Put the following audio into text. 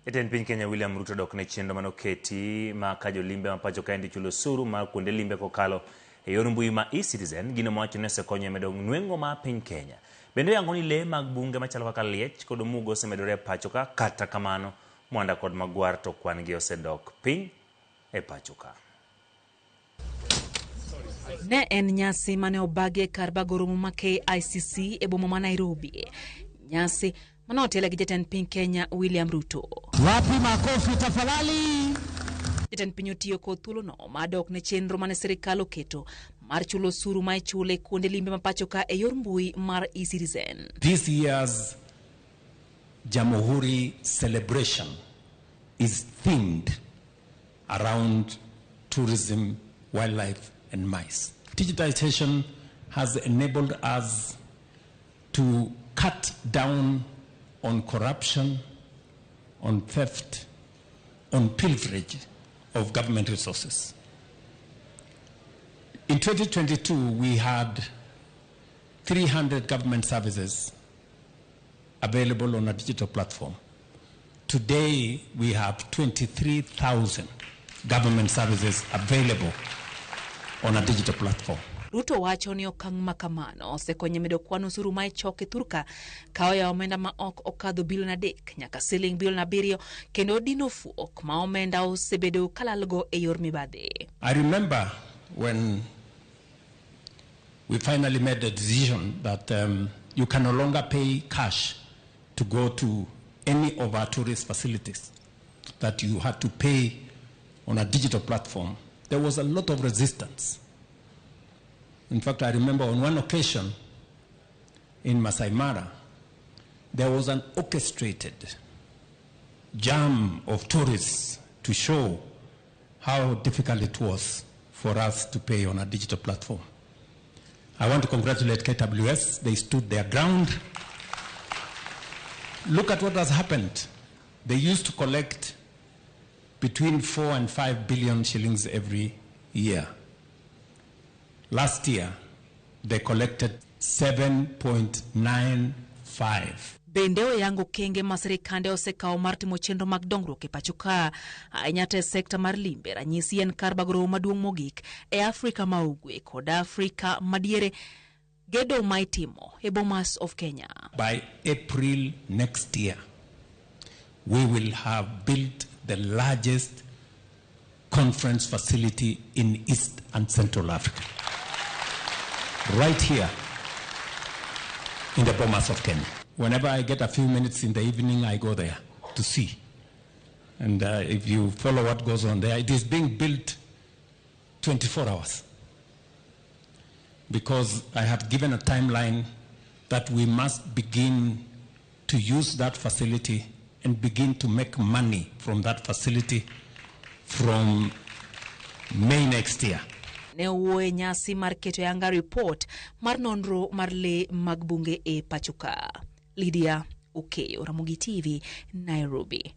Jatend piny Kenya William Ruto dok ne chenro mane oketi ma ka jolimbe ma pacho kaendi chulo osuru mar kuonde limbe kokalo e yor mbui ma eCitizen, gino mowacho ni osekonyo e medo nweng'o mar piny Kenya. Bende oyango ni lee mag bunge machalo kaka liech kod omugo osemedore e pacho ka, kata kamano mwanda kod magwar to kwan gi osedok piny e pacho ka. Ne en nyasi mane obagi e kar bago romo ma KICC e boma ma Nairobi. Nyasi mane otele gi jatend piny Kenya William Ruto. Wapi makofi tafadhali? Jatend piny otiyo kod thuolono mar dok ne chenro mane sirikal oketo mar chulo osuru ma ichulo e kuonde limbe ma pacho ka e yor mbui mar eCitizen. This year's Jamhuri celebration is themed around tourism, wildlife, and mice. Digitization has enabled us to cut down on corruption, on theft, on pilferage of government resources. In 2022, we had 300 government services available on a digital platform. Today, we have 23,000 government services available on a digital platform. Ruto wacho ni okang' ma kamano osekonyo medo kwan osuru ma ichoko e thurka ka oyawo omenda ma ok okadho bilion 3 nyaka siling bilion 7 kendo dino fuok ma omenda osebedo kalalgo e yor mibadhi. I remember when we finally made the decision that you can no longer pay cash to go to any of our tourist facilities, that you had to pay on a digital platform. There was a lot of resistance. In fact, I remember on one occasion in Masai Mara, there was an orchestrated jam of tourists to show how difficult it was for us to pay on a digital platform. I want to congratulate KWS. They stood their ground. Look at what has happened. They used to collect between 4 and 5 billion shillings every year. Last year, they collected 7.95. Bende oyango okenge ma sirikande osekawo mar timo chenro mag dongruok e pacho ka, ahinya to e sekta mar limbe. Ranyisi en kar bago romo maduong' mogik e Afrika ma Ugwe kod Afrika madiere, gedo ma itimo e Bomas of Kenya. By April next year, we will have built the largest conference facility in East and Central Africa. Right here in the Bomas of Kenya. Whenever I get a few minutes in the evening, I go there to see. And if you follow what goes on there, it is being built 24 hours. Because I have given a timeline that we must begin to use that facility and begin to make money from that facility from May next year. Ne owuoyo e nyasi mar keto yanga ripot mar nonro mar lee mag bunge e pacho ka. Lydia Okeyo, Ramogi TV, Nairobi.